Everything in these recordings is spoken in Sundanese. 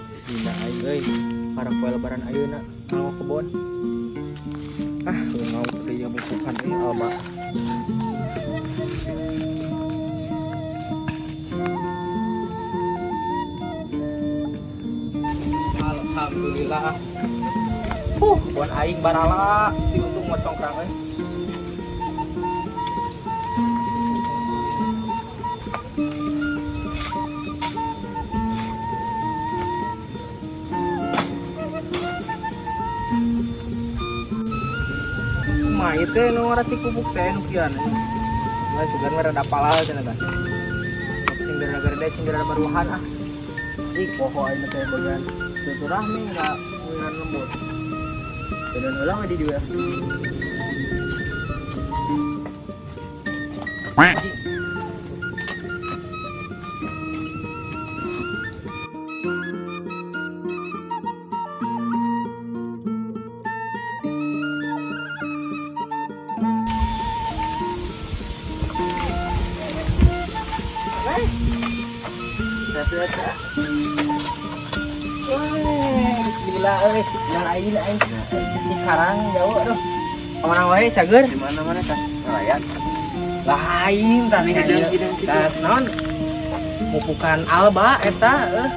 Sina aing euy, karek poe lebaran ayeuna nganggo kebon. Ah, ngau deui bukukan euy alba. Alhamdulillah. Kebon aing barala, pasti untung mau congkrang euy. Kumaha ieu teh nu ngaracik pupuk teh nu kieu anu. Wah, sugan mah rada palal cenah tah. Sing gara-gara sing gara baruhan ah. Ih, poho aing teh bagian silaturahmi ka wiran lembur. Dan heula we di dieu. Wah, gila euy. Yang aing aing Cikarang jauh aduh. Kamana wae cager? Di mana-mana kan? Nelayan. Lain tas Hidang, hidang, gitu. Tas naon? Mupukan alba eta euy.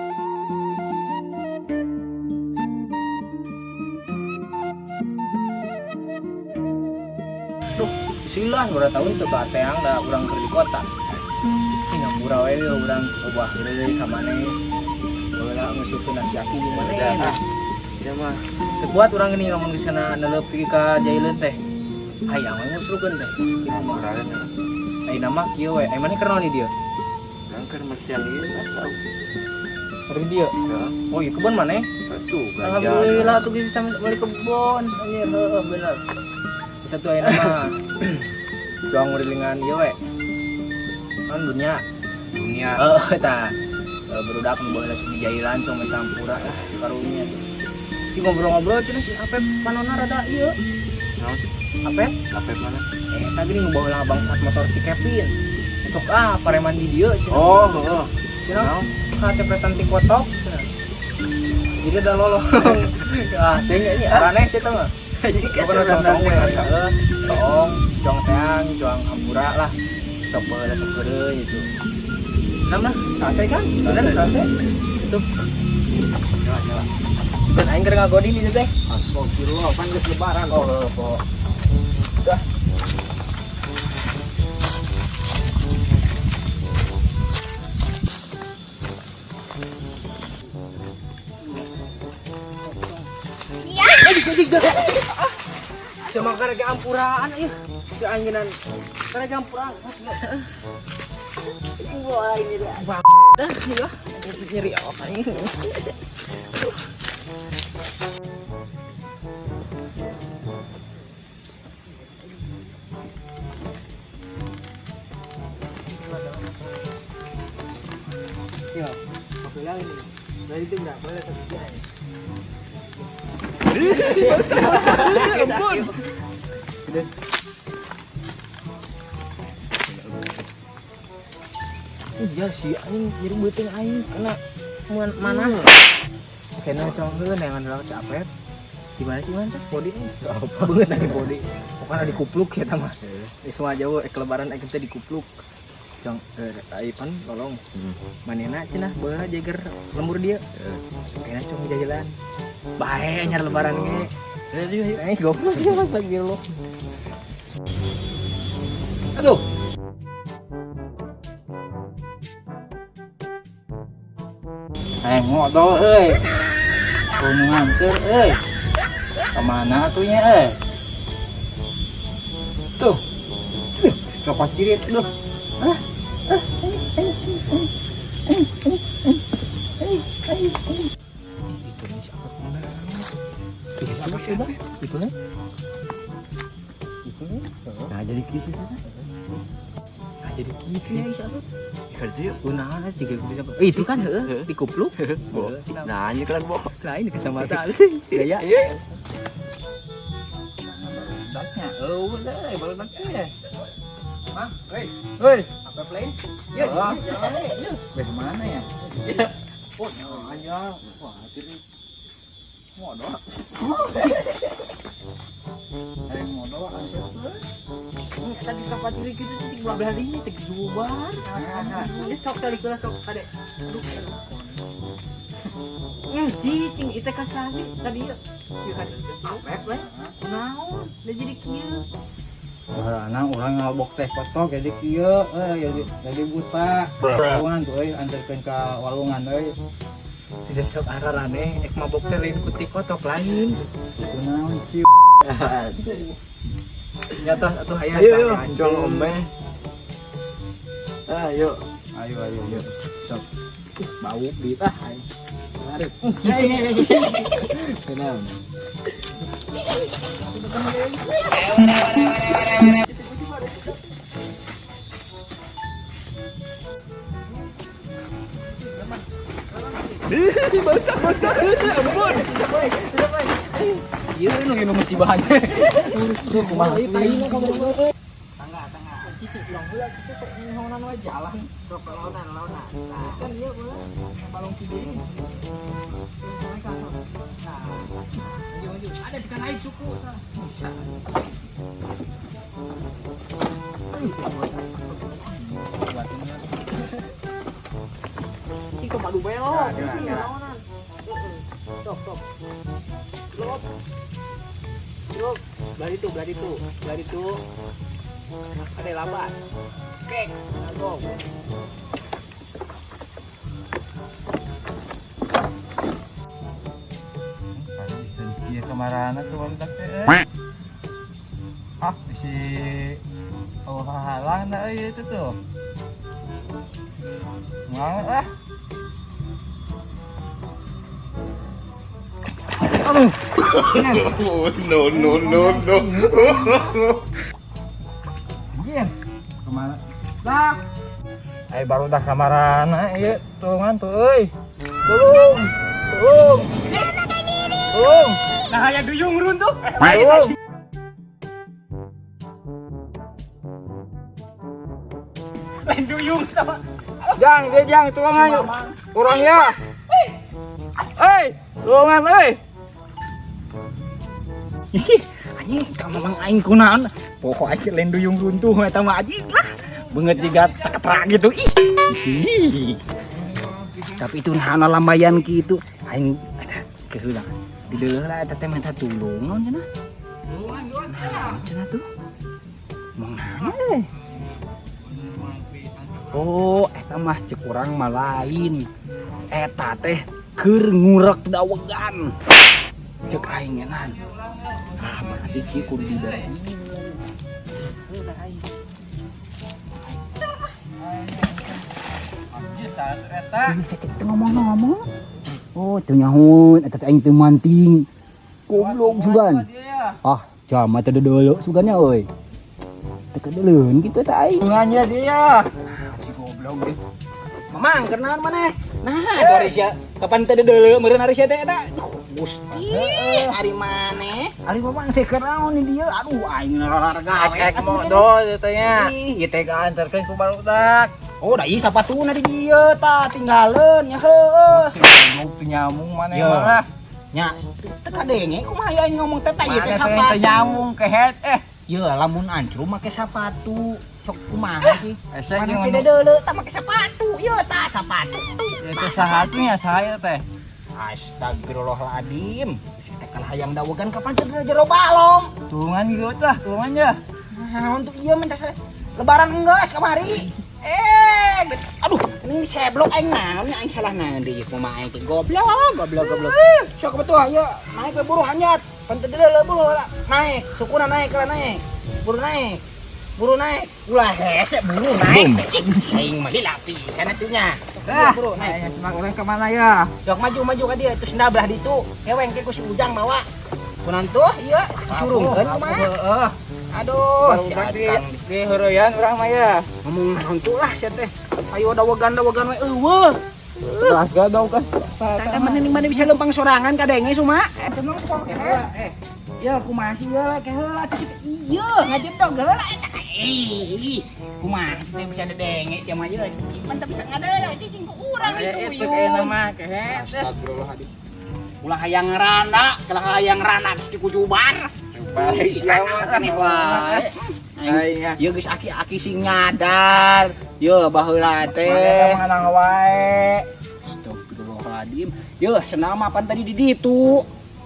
Duh, sila berapa tahun teu bateang da urang keur di kota. Ini we urang ubah deui ka maneh. Baheula ngusupkeun aki-aki jeung maneh. Udah. Ya mah. Teu kuat urang geuning lamun geus kana neuleup ka jaileun teh. Hayang we ngusrukeun teh. Kumaha? Ayeuna mah kieu we. Ai maneh keur naon di dieu? Urang keur mersian ieu asa. Keur di dieu. Ya. Oh iya kebon maneh? Atuh gajah. Alhamdulillah tuh bisa beli kebon. Anjir, heueuh bener. Bisa tuh ayeuna mah. Cuang ngurilingan ieu we. Kan dunia. Dunia. Heeh tah. Barudak nu baheula sok dijailan cong minta hampura lah karunya. Ki ngobrol-ngobrol cenah si Apep panona rada ieu. Naon? Apep? Apep mana? Eta geuning nu baheula bangsat motor si Kevin. Sok ah pareman di dieu cenah. Oh, heeh. Cenah kacepretan ti kotok cenah. Jadi ada lolong. Ah, teh nya aneh sih teh mah. Pokoknya cong we, heeh. Tong, cong teang, cuang hampura lah. Sok baheula sok heureuy gitu. Enam lah, selesai kan? Bener selesai. Itu. Nyala, nyala. Dan aing keur ngagodin itu teh. Astagfirullah, pan geus lebaran. Oh, heuh, po. Udah. Sama karek ampuraan ieu. Si aing geunan. Karek ampuraan. Wah, ini dia. Bang, dah ya. Nyeri apa ini? Ya, apa lagi nih? Dari itu enggak boleh satu jam. Ampun. Udah. Iya sih, anjing nyeri beuteung aing kena mana? Sena cong heuh neangan heula si Apep. Di mana sih man teh? Bodi. Apa? Beungeut di bodi. Pokona dikupluk sia mah. Di semua jauh ek lebaran ek teh dikupluk. Cong ai pan lolong. Manehna cenah baheula jeger lembur dia. Ayeuna cong jajalan. Bae nyar lebaran ge. Eh goblok sih pas lagi lo. Aduh. Nengok tuh, euy. Kudu nganter, euy. Kemana tuh nya, euy? Tuh. Cokot cirit tuh. Ah. Itu nih siapa kemana? Itu sih, Bang. Itu nih. Itu nih. Nah, jadi gitu sih. Nah, jadi gitu ya siapa? Kerja. Kunaon jika bisa. Itu kan heueuh dikupluk. Nah, ini kan bo. Lain kacamata sih. Gaya. Kemana barudaknya? Eueuh deui barudaknya. Mah, hei, Hei, apa lain? Ya, Oh. jalan we, yeuh. beh mana ya? Oh, aja. Wah, hati modal. Aing modal anjir. Eta geus kapaciri kitu teh belah belah dinya teh bubar. Ini sok kali kula sok kade. Aduh. Cicing itu kasasi tadi ya. Ieu kan apek we. Naon? Da jadi kieu. Barana urang ngabok teh kotok jadi kieu euy jadi buta. Walungan tuh euy anterkeun ka walungan euy. Tidak sok araraneh ek mabok teh lain ku ti kotok lain. Kunaon sih? Ya toh atuh aya. Ayo, ayo, ombe. Ayo. Ayo ayo ayo. Sok. Bau di ah. Tarik. Kenal. Basah, basah. Ampun. Ieu nu nu musibahan teh. Kumaha Tangga, tangga. Cicing ulang heula situ sok nyahonan we jalan. Sok launan, launan. Nah, kan ieu bola balong cibiring. Nah, maju maju. Ada di kan suku. Bisa. Cicing kumaha belok. Launan. Tok, tok. Drop. Drop. Belah itu, belah itu, belah itu. Ada lambat. Kek, go. Bisa dikieu kamarana tuh barudak teh. Ah, bisi oh halang na euy itu tuh. Ngang ah. Aduh. No no no no. Mungkin kemana? Lah. Ai barudak kamarana ieu tulungan tuh euy. Tulung. Tulung. Tulung. Nah, aya duyung runtuh. Tulung. Lain duyung sama. Jang, dia jang tulungan. Urang ya. Euy, tulungan euy. Anjing, ka mamang aing kunaon? Pokok aing lain duyung runtuh eta mah anjing lah. Beungeut jiga ceketra gitu. Ih. Tapi itu naon lambayan kitu. Aing eta keheula. Dideuleuh lah eta teh minta tulung naon cenah. Naon cenah tuh? Mong naon euy? Oh, eta mah cek urang mah lain. Eta teh keur ngurek dawegan. Cek aing ngenan. Ah, berarti kieu kudu dibere. Anjir saat eta. Ini saya teu ngomong-ngomong. Oh, teu nyahoan eta teh aing teu manting. Goblok sugan. Ah, jama teh deuleu sugannya euy. Teu kadeuleun kitu eta aing. Tulungannya dia. Si goblok deh. Mamang kenaon maneh? Nah, atuh ari sia kapan teh deuleu meureun ari sia teh eta. Duh, Gusti, ari maneh? Ari mamang teh kenaon di dieu? Aduh, aing gawe. Ek modal ieu teh nya. Ih, Ieu teh kaanterkeun ku barudak. Oh, da ieu sapatuna di dieu tah tinggaleun nya heueuh. Si goblok teu nyamung maneh Yo. mah. Nya, teu kadenge kumaha aing ngomong teh tah ieu teh Maneh teh sapatu. teu nyamung kehet eh. Ye, lamun ancrum make sapatu. Sok kumaha sih? Ese Mana jeung si deuleu tah make sapatu. Ye tah sapatu. Ieu teh saha tuh nya saha ieu teh? Astagfirullahaladzim. Si teh kalah hayang dawegan kapan teh jero balong. Tulungan gitu lah, tulungan ya. Nah, untuk ieu mah teh lebaran enggeus kamari. Aduh, ini seblok aing naon nya aing salah naon deui kumaha aing teh goblok, goblok, goblok. Sok betul ayo naik ke buru hanjat. Pan teu deuleu buru lah. Naik, sukuna naik lah naik. Buru naik. Buru naik. Ulah hese buru naik. Aing mah lila pisan atuh nya. Ah, Buru naik. aing semak urang ka mana ya? Sok maju maju ka dieu terus belah ditu. Heweng ke ku si Ujang mawa. Kunan tuh ieu disurungkeun kumaha? Heeh. Aduh, si Barudak di Akang di heureuyaan urang mah ya. ngomong naon tuh lah sia teh. Ayo dawegan-dawegan we eueuh. Lah gadau kan. Teh mana mana bisa lempang sorangan kadenge suma. Tenang kok. Ya kumaha sih ya ke heula teh ieu ngajedog heula eta. Ih, kumaha sih teh bisa dedenge sia mah ieu. Cicing mah teu bisa ngadeuleu cicing ku urang. Aya itu kayakna mah kehet. Astagfirullahaladzim. Ulah hayang randa, kalah hayang randa geus dikujubar. Balik sia mah Aneh wae. Aing ah. Ieu geus aki-aki sing nyadar. Ye baheula teh. Mana menang wae. Astagfirullahaladzim. Ye senang mah pan tadi di ditu.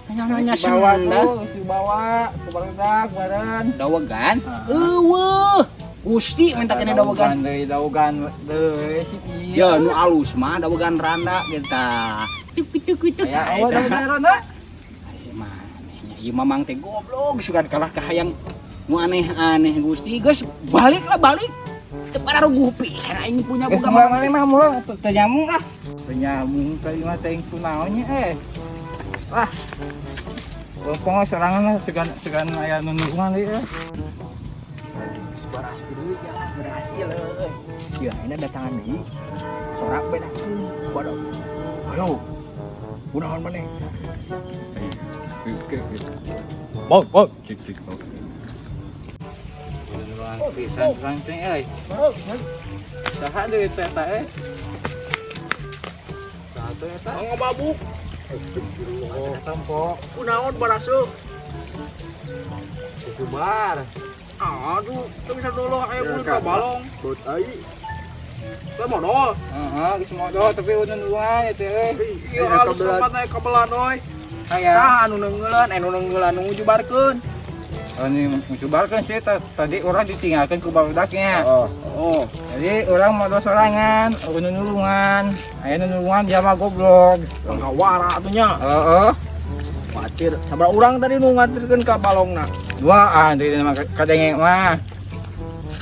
Nanya-nanya Dibawa sendal. tuh, dibawa ku barudak baren. Dawegan? Eueuh. Gusti minta kene dawegan. Deui dawegan deui si ieu. Ya nu alus mah dawegan randa kita. Tuk tuk tuk. Aya oh dawegan randa. Ai manehnya ieu mamang teh goblok sugan kalah ka hayang nu aneh-aneh Gusti. Geus balik lah balik. Teu pararuguh pisan aing punya Geus boga moal mamang. maneh mah moal teu nyamung ah. Teu nyamung tadi mah teh kunaonnya eh. Wah. Pokoknya sorangan lah segan segan aya nu nulungan deui eh. Geus beras deui ya, berhasil euy. Ya, ini datangan deui. Sorak bedakeun bodoh. Ayo. Kunaon maneh? Bok bok cik cik bok. Pisan urang teh euy. Saha deui teh eta eh? Saha teh eta? Ngababuk. Tempo Kunaon baraseuh? kubar. Aduh, teu bisa doloh aya kulit ka balong. Bot ai. Teu modol. Heeh, geus modol tapi udah nulungan ya teh euy. Iya, alus tempat aya kabelan euy. Aya. Saha anu neungeulan, eh nu neungeulan nu ngujubarkeun. Oh, ini mencobarkan sih tadi orang ditinggalkan ku barudaknya. Oh. Oh, Jadi orang modal sorangan, udah nulungan. Aya nu nulungan dia mah goblok. kawara atuh nya. Heeh. Khawatir sabaraha urang tadi nu nganterkeun ka balongna. Duaan deui mah kadenge mah.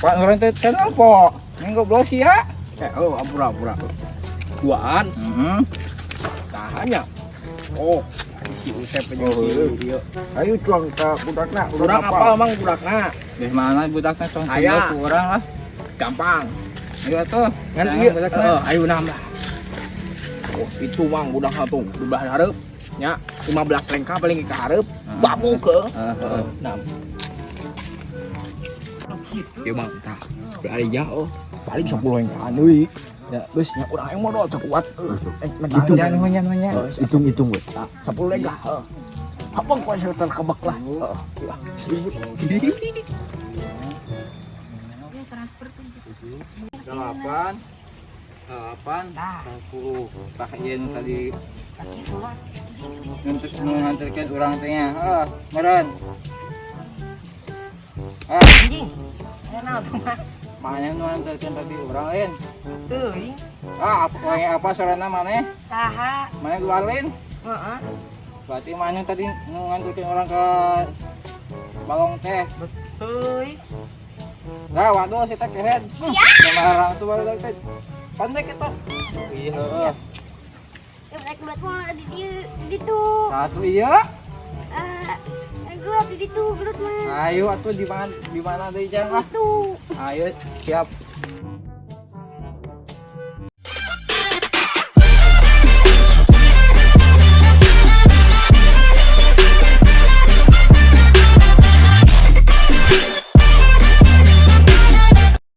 Pak urang teh teh apa? Yang goblok sih ya. Eh, oh, ampura ampura. Duaan, Heeh. tahannya. Oh, si Usep jeung Oh, si ieu. Ayo cuang ka budakna. Urang apa emang budakna? Di mana budakna tong Aya. tinggal ku urang lah. Gampang. Ayo atuh. Ngan Jangan ieu, budakna. heeh, ayo nambah. Oh, itu mang budak atuh di belah hareup. Nya, 15 lengkah paling ke hareup. Babuk ke. Heeh. Nah. Ieu mah tah. Berarti jauh. Paling 10 lengkahan deui. Ya, geus nya urang yang modal teu kuat. Eh, Hitung. Jangan nuhun nya. Hitung-hitung we. 10 lengkah. Heeh. Habang ku terkebek lah. Heeh. Delapan, delapan, 10. Tah ieu nu tadi untuk mengantarkan urang teh nya. Heeh, meureun. Ah, Anjing. Enak tuh mah. mana nu nganterkeun tadi urang lain? Teuing. Ah, apa kayak apa sorana maneh? Saha? Maneh keluar lain? Heeh. Berarti mana tadi nu nganterkeun orang ke balong teh? Teuing. Nah, waduh si teh kehed. Sama orang tuh baru teh. Pandai kita. Iya, heeh. Ya gelut mah di ditu. Satu iya. Eh, gelut di ditu gelut mah. Ayo atuh di mana deui jang lah. Itu. Ayo siap.